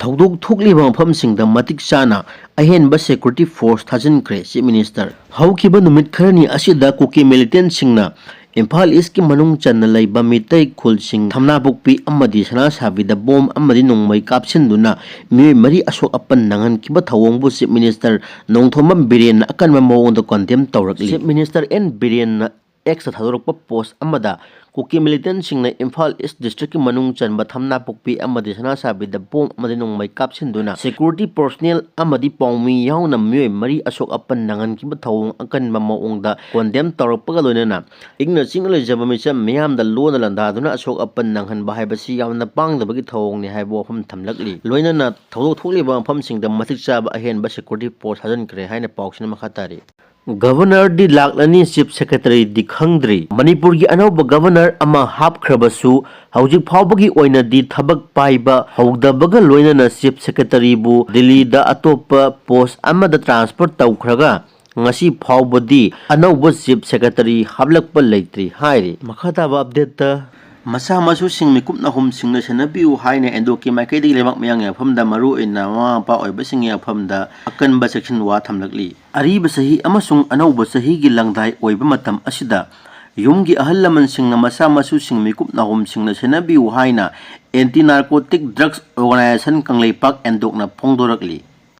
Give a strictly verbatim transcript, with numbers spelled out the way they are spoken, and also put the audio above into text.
ꯊꯧꯗꯣꯛ ꯊꯣꯛꯂꯤꯕ ꯃꯐꯝꯁꯤꯡꯗ ꯃꯇꯤꯛ ꯆꯥꯅ ꯑꯍꯦꯟꯕ security force ꯊꯥꯖꯤꯟꯈ꯭ꯔꯦ꯫ Chief Minister, ꯍꯧꯈꯤꯕ ꯅꯨꯃꯤꯠ ꯈꯔꯅꯤ ꯑꯁꯤꯗ ꯀꯨꯀꯤ militantꯁꯤꯡꯅ ꯏꯝꯐꯥꯜ Eastꯀꯤ ꯃꯅꯨꯡ ꯆꯟꯅ ꯂꯩꯕ ꯃꯤꯇꯩ ꯈꯨꯜꯁꯤꯡ ꯊꯝꯅꯥꯄꯣꯛꯄꯤ ꯑꯃꯗꯤ ꯁꯅꯥꯁꯥꯕꯤꯗ ꯕꯣꯝ ꯑꯃꯗꯤ ꯅꯣꯡꯃꯩ ꯀꯥꯞꯁꯤꯟꯗꯨꯅ ꯃꯤꯑꯣꯏ ꯃꯔꯤ ꯑꯁꯣꯛ ꯑꯄꯟ ꯅꯪꯍꯟꯈꯤꯕ ꯊꯧꯑꯣꯡꯕꯨ Chief Minister ꯅꯣꯡꯊꯣꯝꯕꯝ ꯕꯤꯔꯦꯟꯅ ꯑꯀꯟꯕ ꯃꯑꯣꯡꯗ condemn ꯇꯧꯔꯛꯂꯤ꯫ Chief Minister ꯑꯦꯟ ꯕꯤꯔꯦꯟꯅ Xꯇ ꯊꯥꯗꯣꯔꯛꯄ post ꯑꯃꯗ ꯀꯨꯀꯤ militantꯁꯤꯡꯅ ꯏꯝꯐꯥꯜ East Districtꯀꯤ ꯃꯅꯨꯡ ꯆꯟꯕ ꯊꯝꯅꯥꯄꯣꯛꯄꯤ ꯑꯃꯗꯤ ꯁꯅꯥꯁꯥꯕꯤꯗ ꯕꯣꯝ ꯑꯃꯗꯤ ꯅꯣꯡꯃꯩ ꯀꯥꯞꯁꯤꯟꯗꯨꯅ security personnel ꯑꯃꯗꯤ ꯄꯥꯎꯃꯤ ꯌꯥꯎꯅ ꯃꯤꯑꯣꯏ ꯃꯔꯤ ꯑꯁꯣꯛ ꯑꯄꯟ ꯅꯪꯍꯟꯈꯤꯕ ꯊꯧꯑꯣꯡ ꯑꯀꯟꯕ ꯃꯑꯣꯡꯗ condemn ꯇꯧꯔꯛꯄꯒ ꯂꯣꯏꯅꯅ ꯏꯪꯅ ꯆꯤꯛꯅ ꯂꯩꯖꯕ ꯃꯤꯆꯝ ꯃꯤꯌꯥꯝꯗ ꯂꯣꯟꯅ ꯂꯥꯟꯗꯥꯗꯨꯅ ꯑꯁꯣꯛ ꯑꯄꯟ ꯅꯪꯍꯟꯕ ꯍꯥꯏꯕꯁꯤ ꯌꯥꯝꯅ ꯄꯥꯡꯗꯕꯒꯤ ꯊꯧꯑꯣꯡꯅꯤ ꯍꯥꯏꯕ ꯋꯥꯐꯝ ꯊꯝꯂꯛꯂꯤ꯫ ꯂꯣꯏꯅꯅ ꯊꯧꯗꯣꯛ ꯊꯣꯛꯂꯤꯕ ꯃꯐꯝꯁꯤꯡꯗ ꯃꯇꯤꯛ ꯆꯥꯕ ꯑꯍꯦꯟꯕ security force ꯊꯥꯖꯤꯟꯈ꯭ꯔꯦ ꯍꯥꯏꯅ ꯄꯥꯎꯁꯤꯅ ꯃꯈꯥ ꯇꯥꯔꯤ꯫ Governorꯗꯤ ꯂꯥꯛꯂꯅꯤ, Chief Secretaryꯗꯤ ꯈꯪꯗ꯭ꯔꯤ꯫ ꯃꯅꯤꯄꯨꯔꯒꯤ ꯑꯅꯧꯕ Governor ꯑꯃ ꯍꯥꯞꯈ꯭ꯔꯕꯁꯨ ꯍꯧꯖꯤꯛ ꯐꯥꯎꯕꯒꯤ ꯑꯣꯏꯅꯗꯤ ꯊꯕꯛ ꯄꯥꯏꯕ ꯍꯧꯗꯕꯒ ꯂꯣꯏꯅꯅ Chief Secretaryꯕꯨ ꯗꯤꯜꯂꯤꯗ ꯑꯇꯣꯞꯄ post ꯑꯃꯗ transfer ꯇꯧꯈ꯭ꯔꯒ ꯉꯁꯤ ꯐꯥꯎꯕꯗꯤ ꯑꯅꯧꯕ Chief Secretary ꯍꯥꯞꯂꯛꯄ ꯂꯩꯇ꯭ꯔꯤ ꯍꯥꯏꯔꯤ꯫ ꯃꯈꯥ ꯇꯥꯕ updateꯇ ꯃꯆꯥ ꯃꯁꯨꯁꯤꯡ ꯃꯤꯀꯨꯞ ꯅꯥꯍꯨꯝꯁꯤꯡꯅ ꯁꯦꯟꯅꯕꯤꯌꯨ ꯍꯥꯏꯅ ꯑꯦꯟꯗꯣꯛꯀꯤ ꯃꯥꯏꯀꯩꯗꯒꯤ ꯂꯩꯕꯥꯛ ꯃꯤꯌꯥꯝꯒꯤ ꯃꯐꯝꯗ ꯃꯔꯨꯑꯣꯏꯅ ꯃꯃꯥ ꯃꯄꯥ ꯑꯣꯏꯕꯁꯤꯡꯒꯤ ꯃꯐꯝꯗ ꯑꯀꯟꯕ ꯆꯦꯛꯁꯤꯟ ꯋꯥ ꯊꯝꯂꯛꯂꯤ꯫ ꯑꯔꯤꯕ ꯆꯍꯤ ꯑꯃꯁꯨꯡ ꯑꯅꯧꯕ ꯆꯍꯤꯒꯤ ꯂꯪꯗꯥꯏ ꯑꯣꯏꯕ ꯃꯇꯝ ꯑꯁꯤꯗ ꯌꯨꯝꯒꯤ ꯑꯍꯜ ꯂꯃꯟꯁꯤꯡꯅ ꯃꯆꯥ ꯃꯁꯨꯁꯤꯡ ꯃꯤꯀꯨꯞ ꯅꯥꯍꯨꯝꯁꯤꯡꯅ ꯁꯦꯟꯅꯕꯤꯌꯨ ꯍꯥꯏꯅ Anti Narcotic Drugs Organisation Kangleipak ꯑꯦꯟꯗꯣꯛꯅ ꯐꯣꯡꯗꯣꯔꯛꯂꯤ꯫